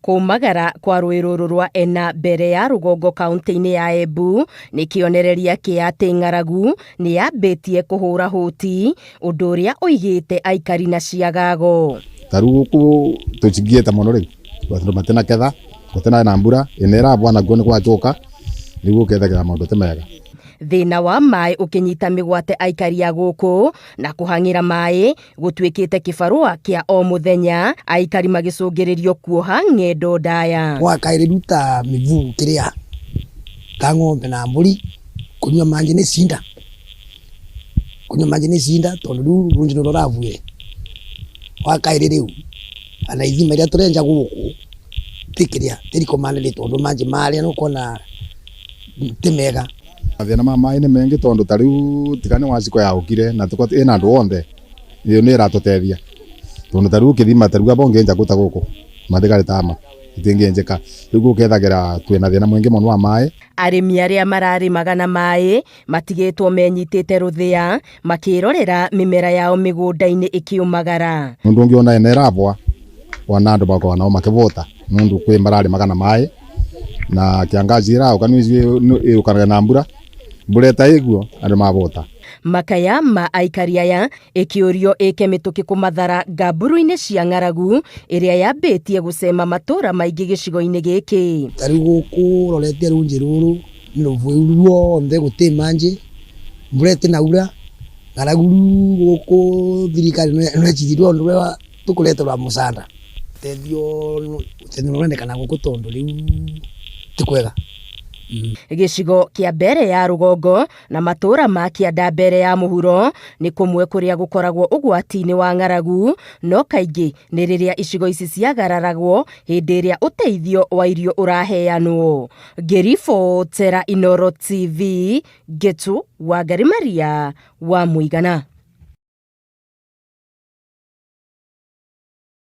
Kũmagara kwa rũĩ rũrũ rwa Ena mbere ya rũgongo kaunti-inĩ ya Embu nĩ kĩonereria kĩa atĩ ng'aragu nĩ yambĩtie kũhũra hũti, ũndũ ũrĩa ũigĩte aikari na ciagago. Ta rĩu gũkũ tũcingiĩte mũno rĩu tondũ matina ketha gũtina na mbura ĩna ĩrabwa nakuo nĩ gwacoka rĩu gũkethagĩra maũndũ ti mega. Thĩna wa maĩ ũkĩnyita mĩgwate aikari a gũkũ na kũhang'ĩra maĩ gũtuĩkĩte kĩbarũa kĩa o mũthenya, aikari magĩcũngĩrĩrio kuoha ng'endo ndaya. Gwakaĩrĩruta mĩbuu kĩrĩa ta ng'ombe na mbũri kũnyua manjĩ nĩ cinda kũnyua manjĩ nĩ cinda tondũ rĩu rũnji nĩ rũrabuire. Wakaĩrĩ rĩu ona ithima iria tũrenja gũkũ ti kĩrĩa ti recommended tondũ manjĩ marĩa nĩ ũkuona ti mega. Mathĩna ma maĩ nĩ maingĩ tondũ ta rĩu tiga nĩ Wanjikũ yaũkire na ĩna andũ othe ĩyo nĩ ĩratũteithia tondũ ta rĩu ũkĩthima ta rĩu aba ũngĩenja kũu ta gũkũ matigarĩ tama itingĩenjeka rĩu gũkethagĩra twĩna thĩna mũingĩ mũno wa maĩ. Arĩmi arĩa mararĩmaga na maĩ matigĩtwo menyitĩte rũthĩa makĩrorera mĩmera yao mĩgũnda-inĩ ĩkĩũmagara. Nũndũ ũngĩona ĩna ĩrabwa wona andũ bakoragwo nao makĩbũta nũndũ kwĩ mararĩmaga na maĩ na kiangazi ĩraũka nĩ ĩũkanaga na mbura mbura ĩtarĩ ĩguo andũ mabũta. Makaya ma aikari aya ĩkĩũrio ĩke mĩtũkĩ kũmathara ngamburu-inĩ cia ng'aragu ĩrĩa yambĩtie gũcema matũra maingĩ gĩcigo-inĩ gĩkĩ. Ta rĩu gũkũ ũroretie rũnji rũrũ nĩ rũbũĩru ruothe gũtĩ manjĩ mbura ĩtĩnaura ng'aragu rĩu gũkũ thirikari no ĩcirire ũndũ ũrĩa tũkũretwo rwa mũcanda. Ũteithio nĩ ũrendekana gũkũ tondũ rĩu ti kwega. Gĩcigo kĩa mbere ya rũgongo na matũra ma kĩanda mbere ya mũhuro nĩ kũmwe kũrĩa gũkoragwo ũgwati-inĩ wa ng'aragu, no kaingĩ nĩ rĩrĩa icigo ici ciagararagwo hĩndĩ ĩrĩa ũteithio wa irio ũraheanwo. Ngĩribotera Inooro TV, Ngetu Wangari Maria wa Mũigana.